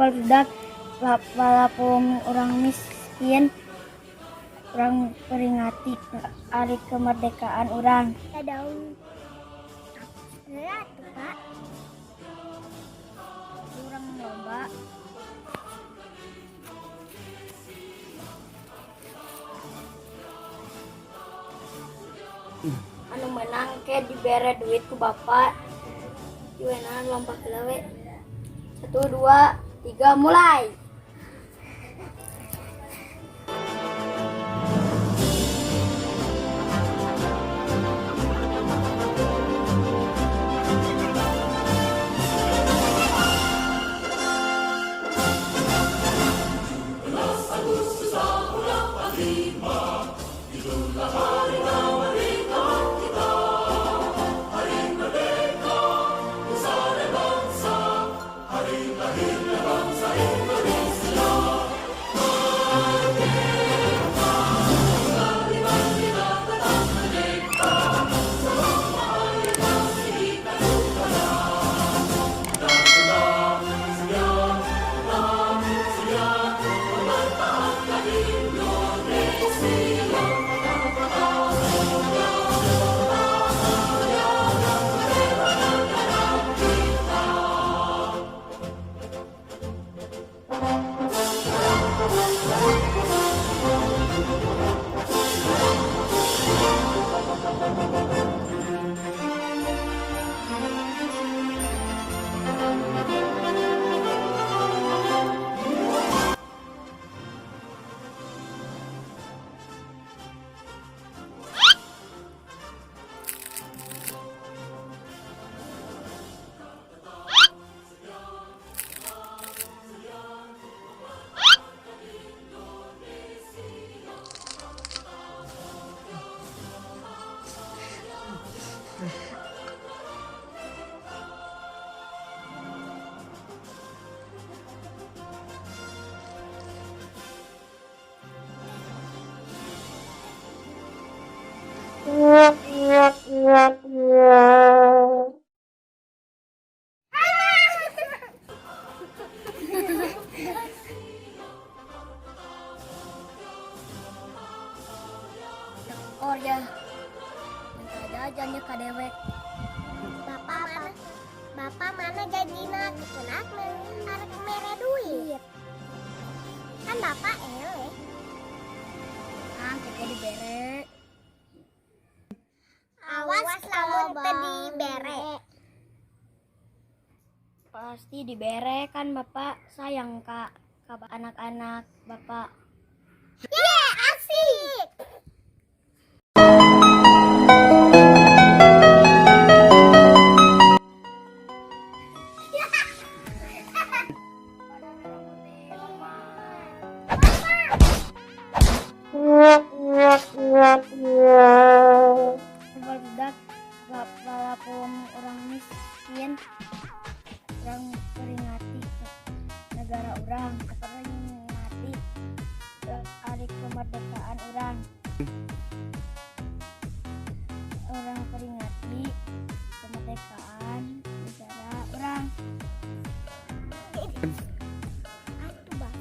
Barudak, walaupun urang miskin, urang peringati hari kemerdekaan urang. Daun berat tuh, Pak. Urang lomba. Anu menang ke dibere duit ku bapak. Diwenang lomba heula we. 1, 2, 3, mulai. Or ya, minta jajannya ka dewek. Bapak mana? Bapak mana janjina cenah arek mere duit. Kan bapak eleh. Ah, kita dibere. Awas lamun teu dibere. Pasti dibere kan bapak sayang ka anak-anak bapak. Ye, asik. Barudak, walaupun urang miskin, urang peringati negara urang, peringati hari kemerdekaan urang. Urang peringati kemerdekaan negara urang. Atuh, Bang.